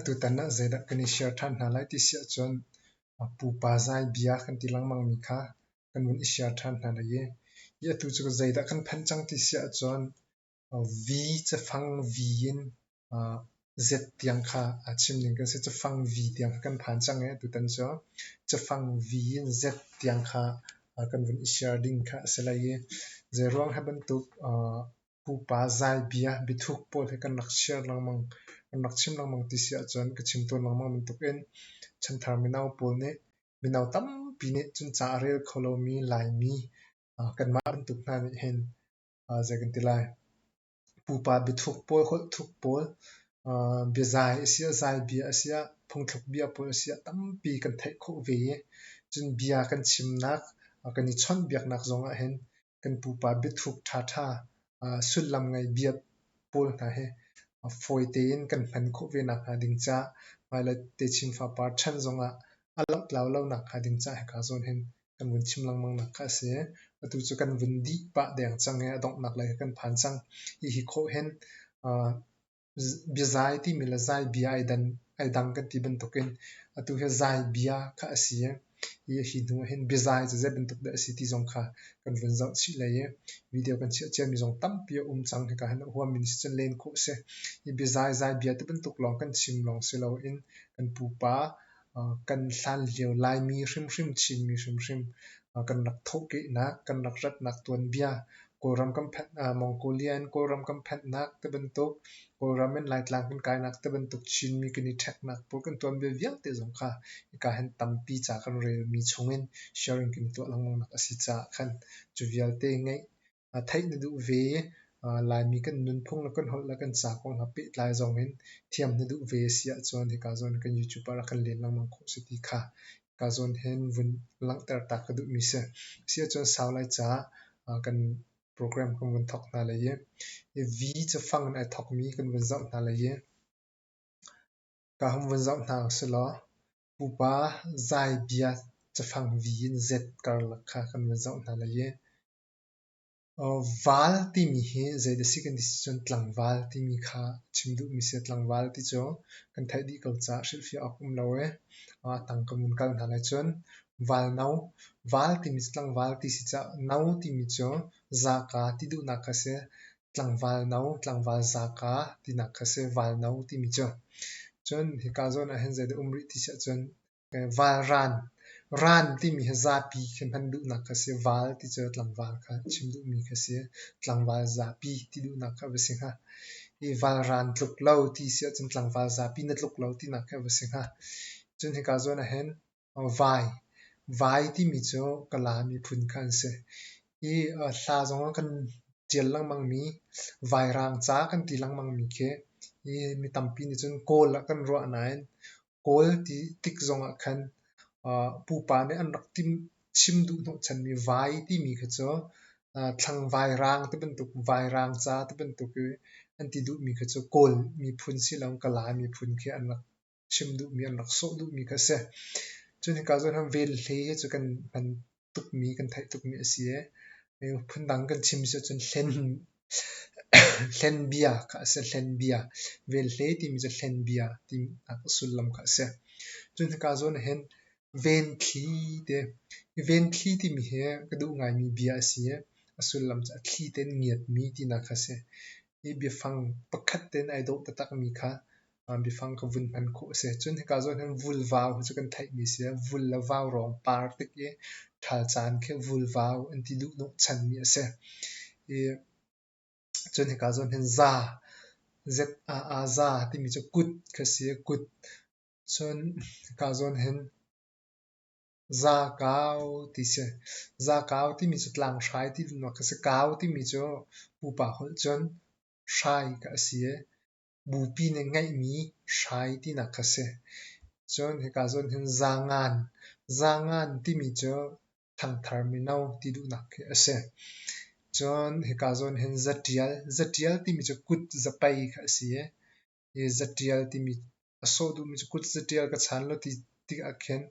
Atutan ah zeidah kan i share ṭhan hna lai ti si ahcun pupa zai bia kan ti lengmangmi kha kan vun i share ṭhan hna lai i hi atu cu zeidah kan phanh cang ti si ahcun V cafang V in Z tiang kha a chim ning kan si. Cafang V tiang kha kan phan cang i atutan cu cafang V in Z tiang kha kan vun i share ding kha a si lai i zeiruang hi bantuk pupa zai bia biathuk pawl hi kan rak share lengmang, kan rak chim lengmang ti si ahcun ka chim tawn lengmang bantukin chanthar mino pawl nih mino tampi nih cun ca a rel kho lomi Laimi kanmah bantuk hna nih hin zei kan ti lai, pupa biathuk pawl, holh thuk pawl, biazai a siah, zai bia a siah, phungthluk bia pawl a siah tampi kan theih khawh ve i cun bia kan chimnak, kan i chawnhbiaknak zong ah hin kan pupa biathuk ṭhaṭha sullam ngei bia pawl hna hi fawi tein kan hman khawh ve nakhnga ding caah hmailei techin fapar chan zongah a lohtlau lo nakhnga ding caah hika zawn hin kan vun chim lengmang nak kha a si. Atu cu kan vun dih pah deng cang i a donghnak lei kan phan cang. Hihi khawh hin biazai timi le zai bia ai dan ai dang kan ti bantukin atu hi zai bia kha a si i hi hi hnu ah hin biazai cu zei bantuk dah a si ti zong kha kan vun zoh chih lei i video kan chiah ciami zong tampi a um cang. Hika hin a huammi nih cun len khawh a si. Hi biazai zai bia ti bantuk lawng kan chim lawng si loin kan pupa kan hlan lio Laimi hrimhrim, Chinmi hrimhrim kan rak thawhkehnak, kan rak ratnak tuanbia, Kawlram kan phanh, Mongolia in Kawlram kan phanhnak tibantuk, Kawlram in Laitlang kan kainak tibantuk Chinmi kan i ṭheknak pawl kan tuanbia vialte zong kha hika hin tampi ca kan relmi chungin sharing kan i tuah lengmangnak a si caah khan cu vialte ngeih Theih na duh ve. Laimi kan nunphung le kan holh le kan ca kong he pehtlai zong in thiam na duh ve a si ahcun hika zawn kan YouTube ah rak kan len lengmang khawh si ti kha hika zawn hin vun langhter ta ka duhmi si. Si ahcun sau lai caah kan program kan vun thawk hna lai i V cafang in ai thawkmi kan vun zoh hna lai i ka hung vun zoh hna usilaw pupa zai bia cafang V in Z karlak kha kan vun zoh hna lai i Val timi hi zeidah a si kan ti si cun tlangval timi kha chim duhmi si. Tlangval ti cu kan theih dih ko caah hrilhfiah awk um lo i a tang kan vun kal hna lai. Cun valno, val timi cu tlangval ti si caah no timi cu zaka ti duhnak kha a si. Tlangval no, tlangval zaka tinak kha a si, valno timi cu. Cun hika zawn ah hin zeidah um rih ti si ahcun Valran, ran timi hi zapi khi hman duhnak kha si. Val ti cu tlangval kha chim duhmi kha si. Tlangval zapi ti duhnak kha va si hnga. I valran tluk lo ti si ahcun tlangval zapi na tluk lo tinak kha va si hnga. Cun hika zawn ah hin vai, vai timi cu Kala miphun kha an si. I hla zong ah kan ṭial lengmangmi vairang ca kan ti lengmangmi khi i mi tampi nih cun Kawl ah kan ruah nain Kawl ti tik zongah khan pupa nih an rak chim duh hnawhchanmi vai timi kha cu thlang vairang ti bantuk, vairang ca ti bantuk i an ti duhmi kha cu Kawl miphun si loin Kala miphun khi an rak chim duhmi, an rak sawh duhmi kha a si. Cun hika zawn ah velhle hi cu kan hman tukmi, kan theih tukmi a si i phundang kan chim si ahcun hlen Hlen bia kha a si. Hlen bia. Velhle timi cu hlen bia tinak sullam kha a si. Cun hika zawn ah hin venthli ti. Hi venthli timi hi ka duh ngaimi bia a si i a sullam cu a thli tein ngiatmi tinak kha a si. Hi biafang pakhat tein ai dawh taktakmi kha biafang ka vun hman khawh a si. Cun hika zawn hin vulvau cu kan theihmi a si. Vul le vau rawng par tik i ṭhal caan khi vulvau an ti duh hnawhchanmi a si. I cun hika zawn hin za, Z-A-A za timi cu kut kha si. Kut. Cun hika zawn hin Zakau ti si. Zakau timi cu tlanghrai ti duhnak kha si. Kau timi cu pupa holh cun hrai kha a si i Bupi nih ngeihmi hrai tinak kha si. Cun hika zawn hin zaangan. Zaangan timi cu ṭhangthar mino ti duhnak khi a si. Cun hika zawn hin zaṭial. Zaṭial timi cu kut zapei kha a si i hi zaṭial timi a sawh duhmi cu kut zaṭial ka chan law ti tikah khin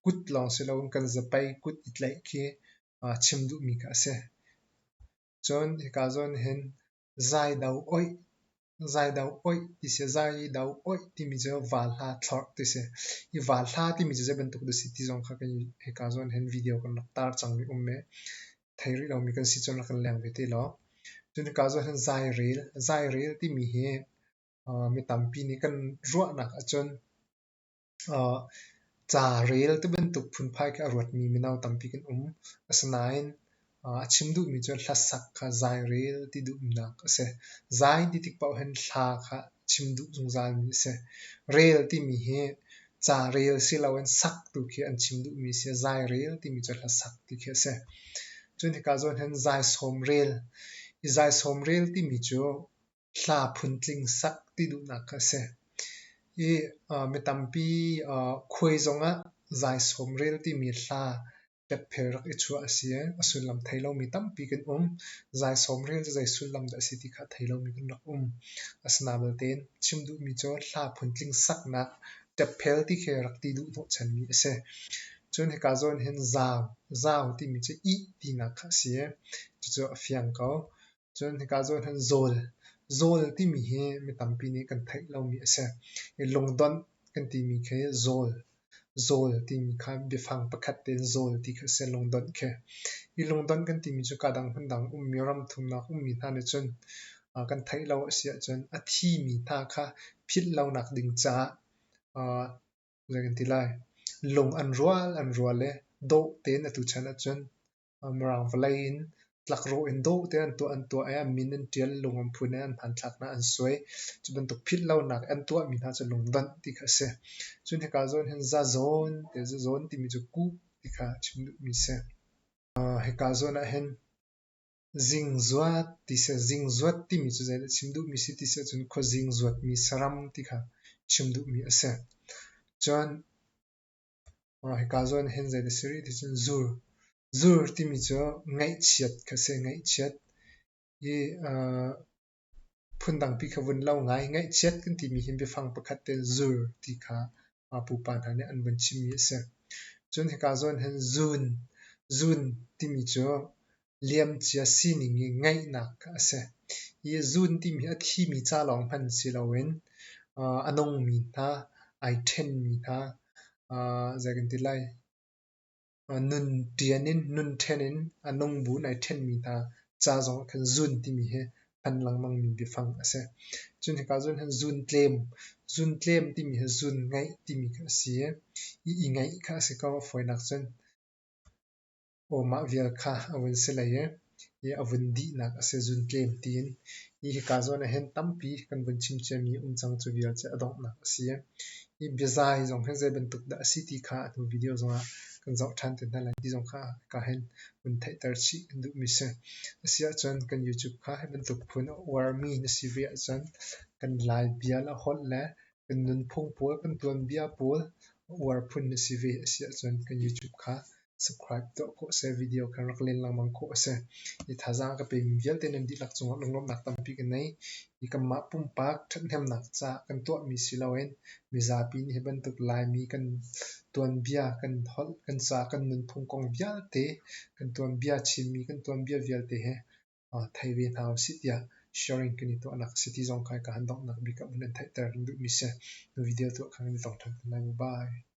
kut lawng si loin kan zapei kut i tlaih khi chim duhmi kha a si. Cun hika zawn hin zaido oih. Zaido oih ti si. Zaido oih timi cu val hla thlorh ti si. Hi val hla timi cu zei bantuk dah si ti zong kha kan hika zawn hin video kan rak tar cangmi um i thei rih lomi kan si cun rak kan leng ve te law. Cun hika zawn hin zairel, zairel timi hi mi tampi nih kan ruahnak ahcun ca rel ti bantuk phunphai khi a ruatmi mino tampi kan um. Asinain a chim duhmi cu hlasak kha zai rel ti duhnak a si. Zai ti tik paoh hin hla kha chim duh zungzalmi a si. Rel timi hi ca rel si loin sak tu khi an chim duhmi a si. Zai rel timi cu hlasak ti khi a si. Cun hika zawn hin zai sawm rel. Hi zai sawm rel timi cu hla phuntling sak ti duhnak kha a si. I mi tampi khuai zongah zai sawm rel timi hla ṭepphel rak i chuah a si i a sullam thei lomi tampi kan um. Zai sawm rel cu zei sullam dah a si ti kha a thei lomi kan rak um. Asinain belte chim duhmi cu hla phuntling saknak ṭepphel ti khi rak ti duh hnawhchanmi a si. Cun hika zawn hin zau, zau timi cu ih tinak kha a si i cucu a fiang ko. Cun hika zawn hin zawl, zawl timi hi mi tampi nih kan theih lomi a si. I lungdonh kan timi khi zawl, zawl timi kha biafang pakhat tein zawl ti khi a si, lungdonh khi. Hi lungdonh kan timi cu kadang hmundang ummi ramthumnak ummi hna nih cun kan theih lo a si ahcun a thimi hna kha philh lonak ding caah zei kan ti lai, lung an rual an rual i dawh tein atu chan ahcun Mirang vawlei in tlakrawh in dawh tein an tuah an tuah i an min an ṭial, lung an phun i an hmanthlak hna an suai. Cu bantuk philh lonak an tuahmi hna cu lungdonh ti kha a si. Cun hika zawn hin zazawn ti zazawn timi cu kuh ti kha chim duhmi a si. Hika zawn ah hin zingzuat ti si. Zingzuat timi cu zeidah chim duhmi si ti si ahcun khuazing zuatmi saram ti kha chim duhmi a si. Cun hika zawn hin zei a si rih ti cun zur. Zur timi cu ngaihchiat kha a si. Ngaihchiat hi phundangpi kha vun lo ngai. Ngaihchiat kan timi hi biafang pakhat te zur ti kha pupa hna nih an vun chimmi a si. Cun hika zawn hin zun. Zun timi cu liamcia sining i ngaihnak kha a si. Hi zun timi hi a thimi ca lawng hman si loin a nungmi hna, ai ṭhenmi hna, zei kan ti lai, nun ṭian in, nun ṭhen in a nung bu in ai ṭhenmi hna ca zong ah khan zun timi hi hman lengmangmi biafang a si. Cun hika zawn hin zun tlem, zun tlem timi hi zun ngaih timi kha a si i, i ngaih kha a si ko a fawinak cun. Aw mah vial kha a vun si lei i a vun dihnak a si zuntlem tiin. Hi hika zawn ah hin tampi kan vun chim ciami um cang cu vial cu a donghnak a si. Hi biazai zong hi zei bantuk dah a si ti kha a hnu video zongah kan zoh ṭhan te hna lai ti zong kha hika hin vun theihter chih kan duhmi si. A si ahcun kan YouTube kha hi bantuk phun a uarmi na si ve ahcun kan Lai bia le holh le kan nunphung pawl, kan tuanbia pawl a uar phun na si ve a si ahcun kan YouTube kha subscribe tuah khawh a si, video kha rak len lengmang khawh a si. Hi thazaang a ka pemi vialte nan dihlak cungah lunglawmhnak tampi ka nei. Hi kanmah pumpak ṭhathnemnak caah kan tuahmi si loin mizapi nih hi bantuk Laimi kan tuanbia, kan holh, kan ca, kan nunphung kong vialte, kan tuanbia Chinmi kan tuanbia vialte he thei ve hna usih tiah sharing kan i tuahnak a si ti zong kha ka han donghnak bik ah vun in theihter kan duhmi si. Video tuah kha kan i tong ṭhan te lai. Bye.